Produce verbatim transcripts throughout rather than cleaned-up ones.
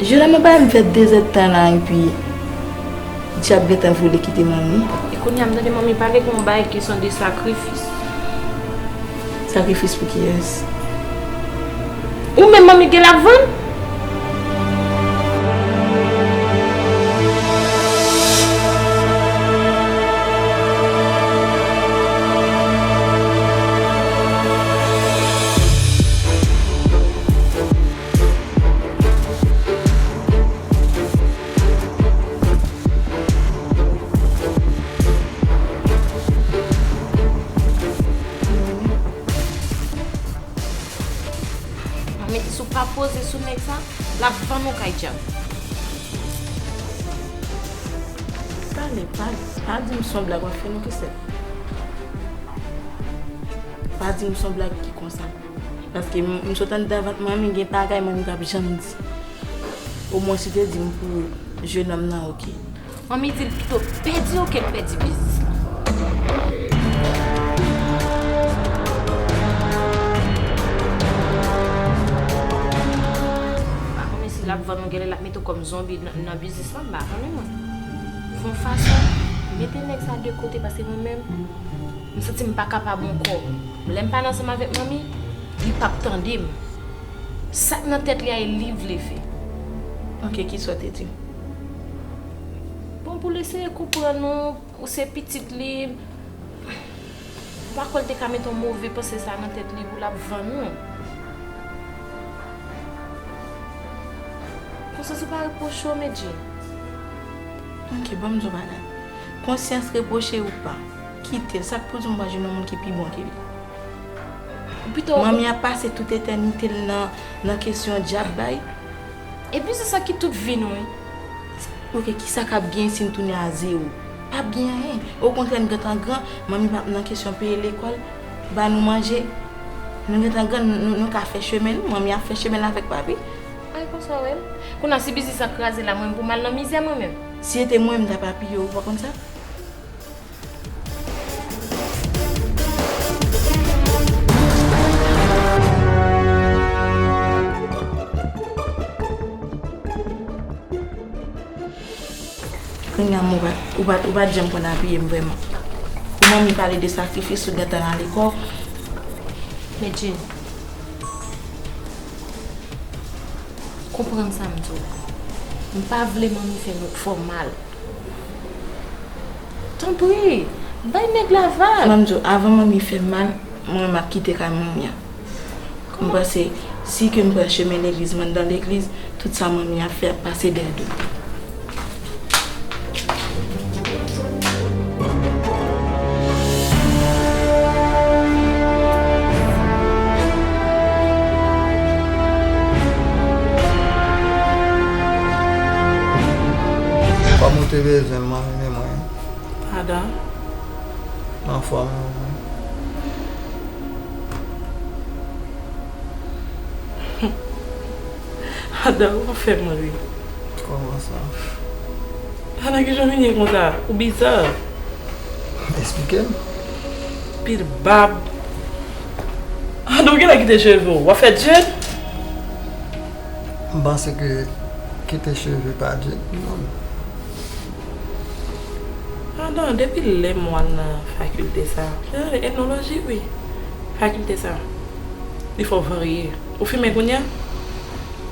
Jodi a mwen pa menm fè de zèdtan la epi dyab gentan vole kite manmi. E kounye a m tande manmi pale gen yon bagay kesyon de sakrifis. Sakrifis pou kiyès? Ou menm manmi gen l ap vann? Manmi di si w pa poze sou nèg sa, l ap vann ou kay dyab. Pale, pa, pa di m se yon blag w ap fè non, Christelle. Pa di m se yon blag ki konsa. Paske m, m sot anndan vant manmi, gen bagay manmi p ap janm di. Omwen si te di m pou jennonm nan, oke. Manmi di l pito pèdi yo ke l pèdi biznis lan. M pa konnen si l ap vann ou, genlè l ap mete w kòm zonbi nan, nan biznis lan, m pa konnen mwen. Fè yon fason, mete nèg sa de kote, paske mwen menm, m santi m pa kapab ankò. Lè m pa nan ansanm avèk manmi, li p ap tande m. Sa k nan tèt li a, e li vle fè. Oke, kisa w te di? Bon, pou l eseye konprann ou, ou se pitit li. M pa kwè l te ka mete yon move panse sa nan tèt li pou l ap vann ou. Konsyans ou pa repwoche w, Medjine. Oke, ban m di w bagay. Konsyans repwoche ou pa, kite l. Sa k pou di m w pa jwenn yon moun ki pi bon ke li? Ou pito. Manmi ap pase tout etènite l nan, nan kesyon dyab bay. E biznis sa ki tout vi nou, wi. Oke, kisa k ap genyen si n tounen a zewo? P ap gen anyen. Okontrè, n gentan gran, manmi p ap nan kesyon peye lekòl, ba nou manje. Nou gentan gran, nou, nou, nou ka fè chemen nou, manmi ap fè chemen l avèk papi. Ay, konsa w wè l. Kounye a, si biznis lan kraze la, mwen, m pou m al nan mizè, mwen menm. Si se te mwen, m t ap apiye w, ou pa konn sa? Kounye a, ou pa, ou pa, ou pa t janm konn apiye m vrèman. Ou manmi pale de sakrifis ou gentan nan lekòl. Medjine, konprann sa m di w la. M pa vle manmi fè nou, fè w mal. Tanpri, bay nèg la vag. Ban m di w, avan manmi fè m mal, mwen menm m ap kite kay manmi an. M panse, si ke m pran chemen legliz, m anndan legliz, tout sa manmi ap fè ap pase dèyè do m. Kòm ou te bezwen m, mwen vini mwen. Ada. Anfòm, wi. Ada, ou fè m ri. Kòman sa? Ada, kijan w vin ye konsa? Ou biza. Eksplike m. Pil bab. Ada, ou genlè kite cheve w. W ap fè djed? M panse ke kite cheve pa djed, non. Adan, depi lè m wè l nan fakilte sa, etnoloji, wi. Fakilte sa, li fè w varye. Ou fimen kounye a?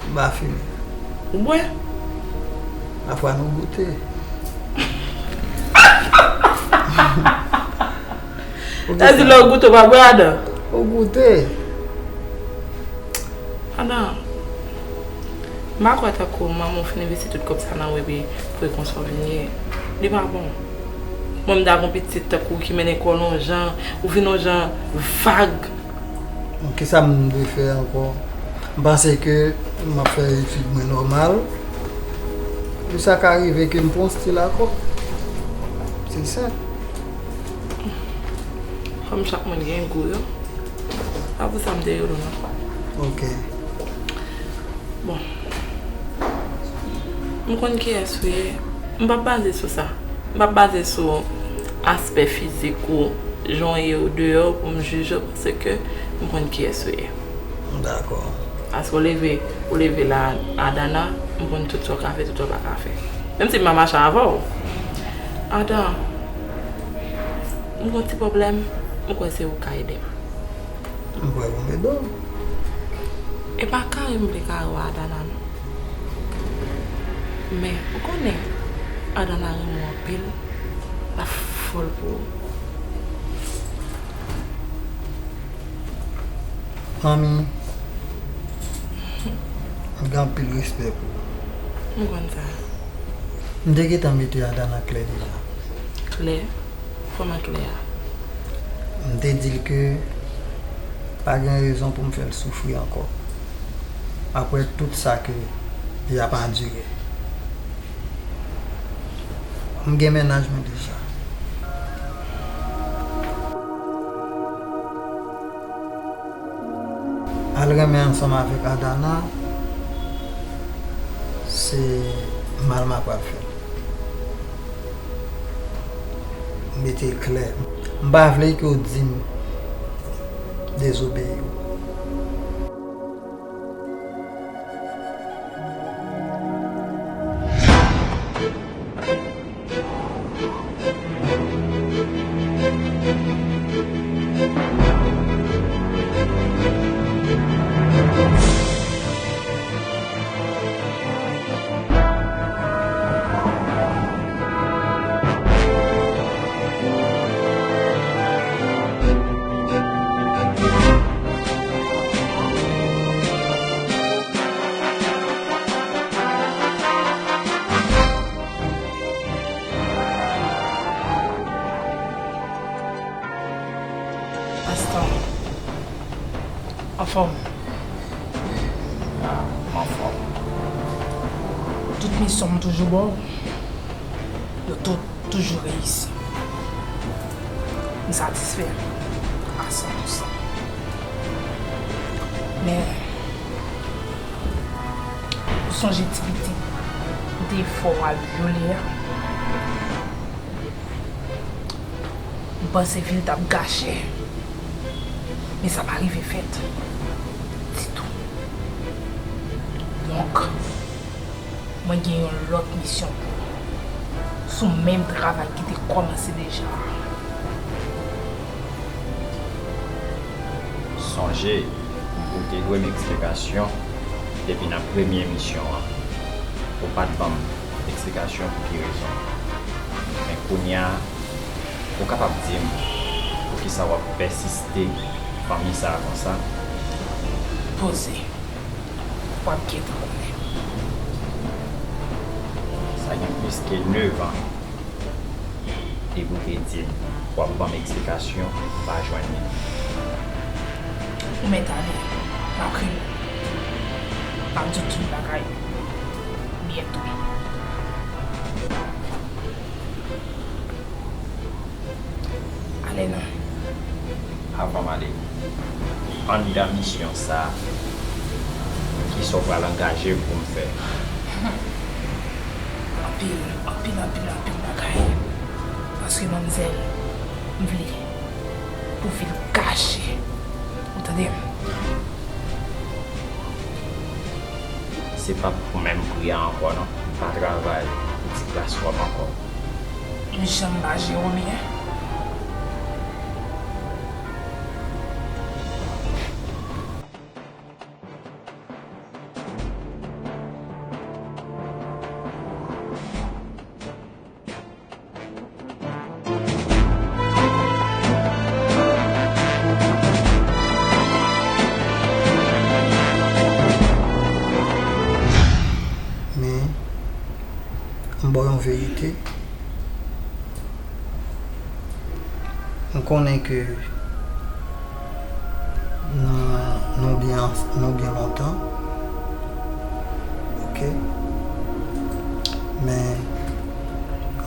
M pa fimen. Ou bwè? Pafwa nou goute. Ou sa di lè w goute, w pa bwè adan? Ou goute. Adan, m pa kwè tankou manman w fin envesti tout kòb sa nan ou epi pou e konsa w vin ye. Li pa bon. Mwen m ta gon pitit tankou w ki mennen kò l yon jan, ou vin yon jan vag. Bon, kisa m dwe fè ankò? M panse ke m ap fè etid mwen nòmal. Epi sa ka rive ke m pran stil akò. Se senp. Fanm chak moun gen gou yo. Pa pou sa m te rele w non. Ok. Bon. M konn kiyès ou ye. M p ap baze sou sa. M p ap baze sou aspè fizik ou, jan w ye ou deyò pou m jije w, paske m konn kiyès ou ye. Dakò. Paske w leve, ou leve la, Adana, M konn tout sa w ka fè, tout sa w pa ka fè. Menm si m pa mache avè w. Adan, m gon ti pwoblèm, m kwè se ou k ka ede m. M kwè pou m ede w. E pa kare m vle kare w a Adana non. Men, ou konnen, Adana renmen w anpil, l ap fòl pou ou. Manmi, m gen anpil respè pou ou. M konn sa. M te gentan mete Adana klè deja. Klè? Kòman klè a? M te di l ke pa gen rezon pou m fè l soufri ankò. Apre tout sa ke y ap andire. M gen mennaj mwen deja. Al renmen ansanm avèk Adana, se mal m ap pral fè l. Mete l klè. M pa vle ke w di m dezobeyi w. Gaston, anfòm? Ah, m anfòm. Tout misyon m toujou ba w, yo tout toujou reyisi. M satisfè a san pou san. Men, ou sonje ti pitit defo w al vyole a? M panse vi l t ap gache. Men sa pa rive fèt ditou. Donk, mwen gen yon lòt misyon pou ou, sou menm travay ki te kòmanse deja a. Sonje, ou te dwe m eksplikasyon depi nan premye misyon an. Ou pa t ban m eksplikasyon pou ki rezon. Men kounye a, ou kapab di m poukisa w ap pèsiste fanmi sa a konsa? Poze. W ap gentan konnen. Sa gen plis ke nèf an depi w te di m w ap ban m eksplikasyon, m pa jwenn li. Ou mèt ale, m ap rele w. M ap di w tout bagay byento. Ale non. Avan m ale, anndan misyon sa a, kisa w pral angaje w pou m fè? Anpil, anpil, anpil, anpil bagay. Paske manmzèl, m vle pou vi l gache. Ou tande m? Se pa pou menm pri a ankò non. M pa travay pou ti klas kòb ankò. M janm pa Jerome, en. Men, m ba w yon verite. M konnen ke nou, nou byen, nou byen lontan. Oke? Men,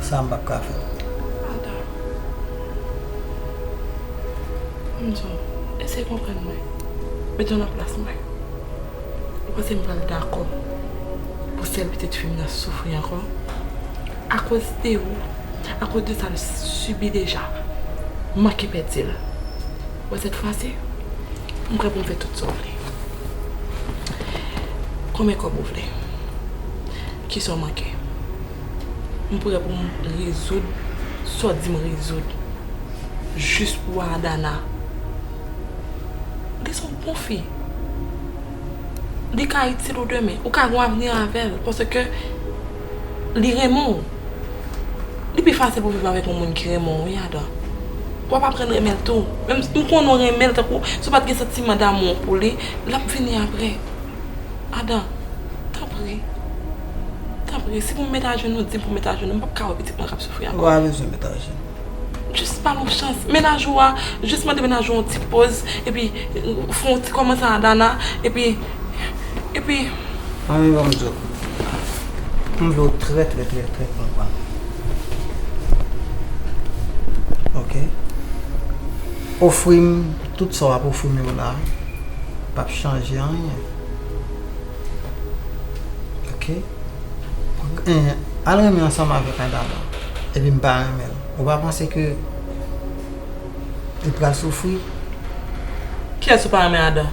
sa m p ap ka fè. Ada, m di w, eseye konprann mwen. Mete w nan plas mwen. Ou panse m pral dakò pou sèl pitit fi m nan soufri ankò? Akoz de ou, akoz de sa l sibi deja, m manke pèdi l. Bon, sèt fwa si, m prè pou m fè tout sa w vle. Konbyen kòb ou vle? Kisa w manke? M prè pou m rezoud sa w di m rezoud. Jis pou Adana. Li se yon bon fi. Li ka itil ou demen. Ou ka gen yon avni avè l. Paske li renmen w. Li pi fasil pou viv avèk yon moun ki renmen w, wi, Adan. W ap aprann renmen l tou. Menm si m konnen w renmen l, tankou si w pa t gen santiman damou pou li, l ap vini apre. Adan, tanpri. Tanpri, si pou m met ajenou, di m pou m met ajenou. M p ap ka wè pitit mwen k ap soufri ankò. Ou pa bezwen met ajenou. Jis ba l yon chans. Mennaj ou a, jis mande mennaj ou yon ti poz, epi, euh, fè yon ti kòmanse a Adana, epi, epi. Ann, ban m di w. M vle w trè, trè, trè, trè konprann. Oke? Ofri m tout sa w ap ofri m yo la, p ap chanje anyen. Oke? Eh, al renmen ansanm avèk Adana. Epi m pa renmen l. Ou pa panse ke li pral soufri? Kiyès ou pa renmen adan?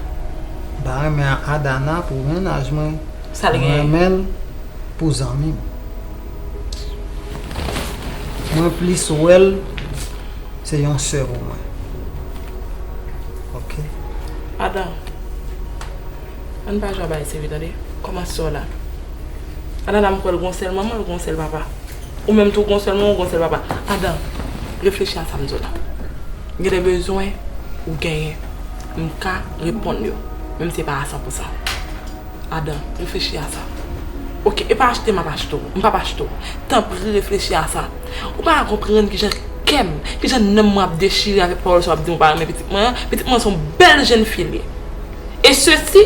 M pa renmen Adana pou mennaj mwen. Sa l genyen? Mwen renmen l pou zanmi m. Mwen plis wè l se yon sè pou mwen. Oke? Adan, ann pa jwe a bagay serye, tande? Kòmanse w la. Adan, m kwè l gon sèl manman, l gon sèl papa. Ou menm tou gon sèl manman, ou gon sèl papa. Adan, reflechi a sa m di w la. Gen de bezwen ou genyen. M ka reponn yo, menm si se pa a san pou san. Adan, reflechi a sa. Oke, e pa achte m ap achte w. M p ap achte w. Tanpri, reflechi a sa. Ou pa konprann kijan kè m, kijan nanm mwen ap dechire avèk pawòl sa w ap di m ou pa renmen pitit mwen an. Pitit mwen an se yon bèl jèn fi li ye. E sesi,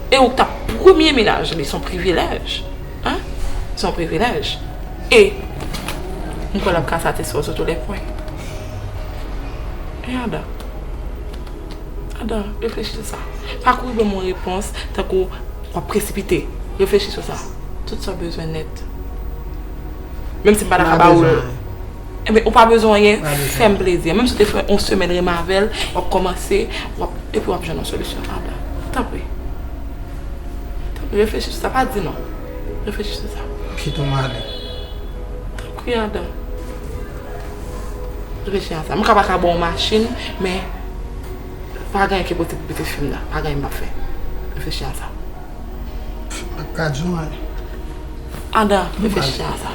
e ou k t ap premye mennaj li, se yon privilèj. Hein? Se yon privilèj. E m kwè l ap ka satisfè w sou tou lè pwen. E Adan. Adan, reflechi sou sa. Pa kouri ban m yon repons tankou w ap presipite. Reflechi sou sa. Tout sa w bezwen nèt. Menm si m pa ta ka ba ou l. Enben, ou pa bezwen anyen, fè m plezi. Menm si w te fè yon semèn renmen avè l, w ap kòmanse, w ap, epi w ap jwenn yon solisyon. Adan, tanpri. Tanpri, reflechi sou sa. Pa di non. Reflechi sou sa. Kite w m ale. Tanpri, Adan. Reflechi a sa. M ka pa ka ba w machin, men pa gen anyen ki posib pou pitit fi m nan. Pa gen anyen m p ap fè. Reflechi a sa. M p ap ka di w anyen. Adan, reflechi a sa.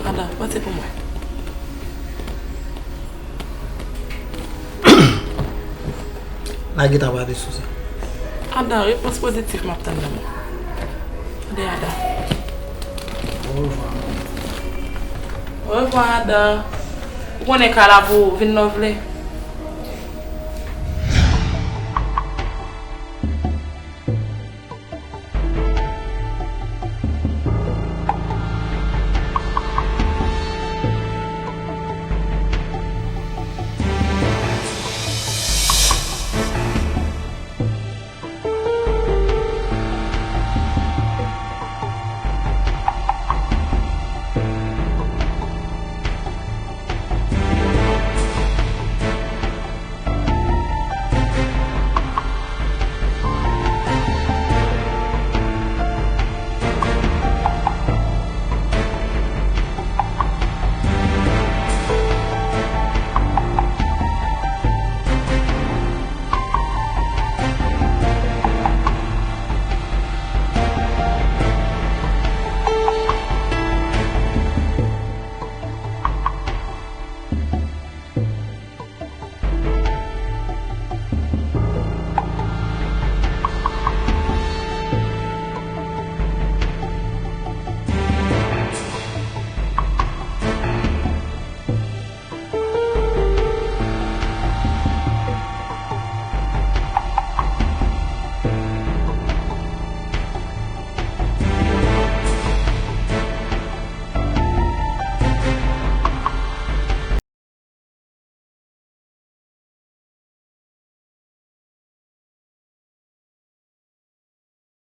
Adan, panse pou mwen. N a gentan pale sou sa. Adan, repons pozitif m ap tann nan men w. Tande, Adan. Orevwa. Orevwa, Adan. Ou konnen kay la pou ou, vin lè w vle.